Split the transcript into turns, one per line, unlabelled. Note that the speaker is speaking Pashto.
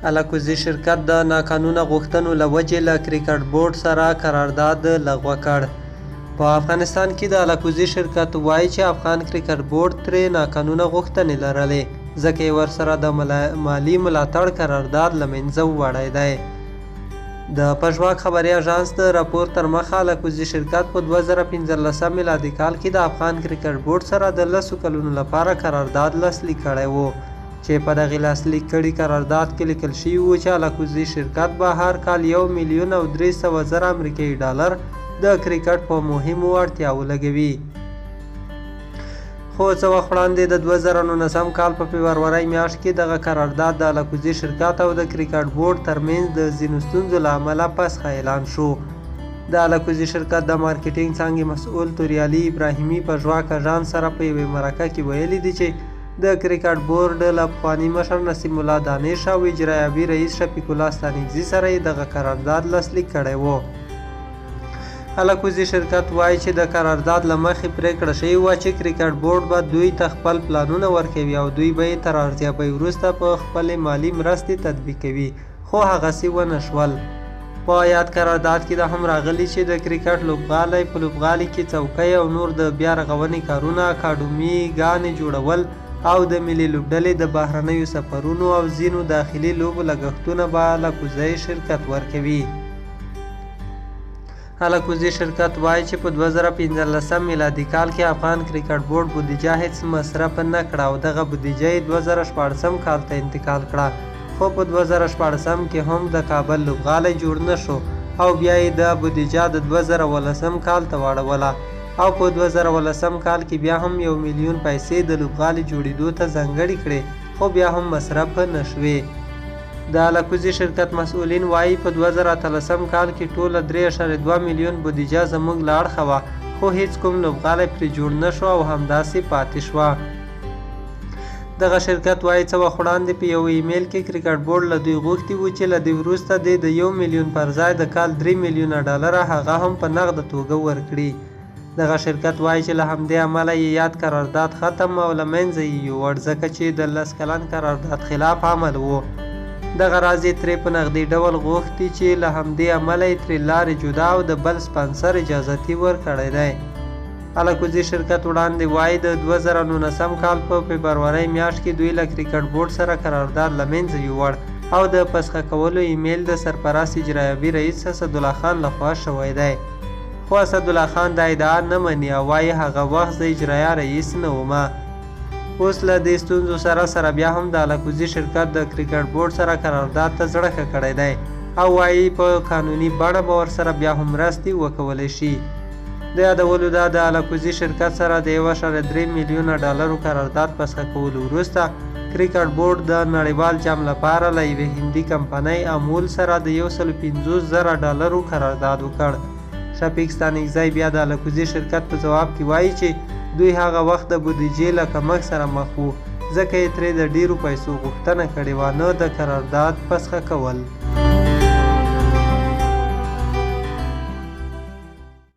الکوزي شرکت د ناقانونه غوښتنو له وجې له کرکټ بورډ سره قرارداد لغوه کړ. په افغانستان کې د الکوزي شرکت وايي چې افغان کرکټ بورډ ترې ناقانونه غوښتنې لرلې، ځکه یې ورسره د مالي ملاتړ قرارداد له منځه وړی دی. د پژواک خبري اژانس د راپور تر مخه، الکوزي شرکت په 2015 میلادي کال کې د افغان کرکټ بورډ سره د 10 کلونو لپاره قرارداد لاسلیک کړی و، چې په دغه لاسلیک کړي قرارداد کې لیکل شوي وو چې الکوزي شرکت به هر کال 1,300,000 امریکایي ډالر د کرکټ په مهمو اړتیاوو لګوي. خو څه وخت وړاندې د 2019 کال په فبرورۍ میاشت کې دغه قرارداد د الکوزي شرکت او د کرکټ بورډ ترمنځ د ځینو ستونزو له امله فسخه اعلان شو. د الکوزي شرکت د مارکیټینګ څانګې مسؤل توریالي ابراهیمي پژواک اژانس سره په یوې مرکه کې ویلي دي چې د کرکټ بورډ له پخواني مشر نسیم الله دانش او اجرایوي رئیس شفیق الله ستانکزي سره یې دغه قرارداد لاسلیک کړی و. الکوزي شرکت وايي چې د قرارداد له مخې پرېکړه شوې وه چې کرکټ بورډ به دوی ته خپل پلانونه ورکوي او دوی به یې تر ارزیابۍ وروسته په خپلې مالي مرستې تطبیقوي، خو هغسې ونه شول. په یاد قرارداد کې دا هم راغلي چې د کرکټ لوبغالی، په لوبغالي کې څوکۍ او نور د بیا رغونې کارونه، اکاډمي ګانې جوړول او د ملي لوبډلې د بهرنیو سفرونو او ځینو داخلي لوبو لګښتونه به الکوزي شرکت ورکوي. الکوزي شرکت وايي چې په 2015 میلادي کال کې افغان کرکټ بورډ بودیجه هیڅ مصرف نه کړه او دغه بودیجه یې 2016 کال ته انتقال کړه، خو په 2016 کې هم د کابل لوبغالی جوړ نه شو او بیا یې دا بودیجه د 2018 کال ته واړوله او په 2018 کال کې بیا هم 1 میلیون پیسې د لوبغالي جوړېدو ته ځانګړې کړې، خو بیا هم مصرف نه شوې. د الکوزي شرکت مسؤلین وايي په 2018 کال کې ټوله 3.2 میلیون بودیجه زموږ له اړخه وه، خو هیڅ کوم لوبغالی پرې جوړ نه شو او همداسې پاتې شوه. دغه شرکت وايي څه وخت وړاندې په یو ایمیل کې کرکټ بورډ له دوی غوښتي وو چې له دې وروسته دې د 1 میلیون پر ځای د کال 3 میلیونه ډالره هغه هم په نغده توګه ورکړي. دغه شرکت وايي چې له همدې امله یې یاد قرارداد ختم او له منځه یې یووړ، ځکه چې د 10 کلن قرارداد خلاف عمل و. دغه راز یې ترې په نغدي ډول غوښتي چې له همدې امله یې ترې لارې جدا او د بل سپانسر اجازت یې ورکړی دی. الکوزي شرکت وړاندې وايي د 2019 کال په فبرورۍ میاشت کې دوی له کرکټ بورډ سره قرارداد له منځه یووړ او د فسخه کولو ایمیل د سرپرست اجرایوي رئیس اسدالله خان لخوا شوی دی، خو اسدالله خان دا ادعا نه مني او وايي هغه وخت زه اجرایه رئیس نه وم. اوس له دې ستونزو سره سره بیا هم د الکوزي شرکت د کرکټ بورډ سره قرارداد ته زړه ښه کړی دی او وايي په قانوني بڼه به ورسره بیا هم مرستې وکولی شي. د یادولو ده د الکوزي شرکت سره د 1.3 میلیونه ډالرو قرارداد فسخه کولو وروسته کرکټ بورډ د نړیوال جام لپاره له یوې هندي کمپنۍ امول سره د 150,000 ډالرو قرارداد وکړ. شفیق ستانکزی بیا د الکوزي شرکت په ځواب کې وايي چې دوی هغه وخت د بودیجې له کمښت سره مخ وو، ځکه یې ترې د ډېرو پیسو غوښتنه کړې وه، نه د قرارداد فسخه کول.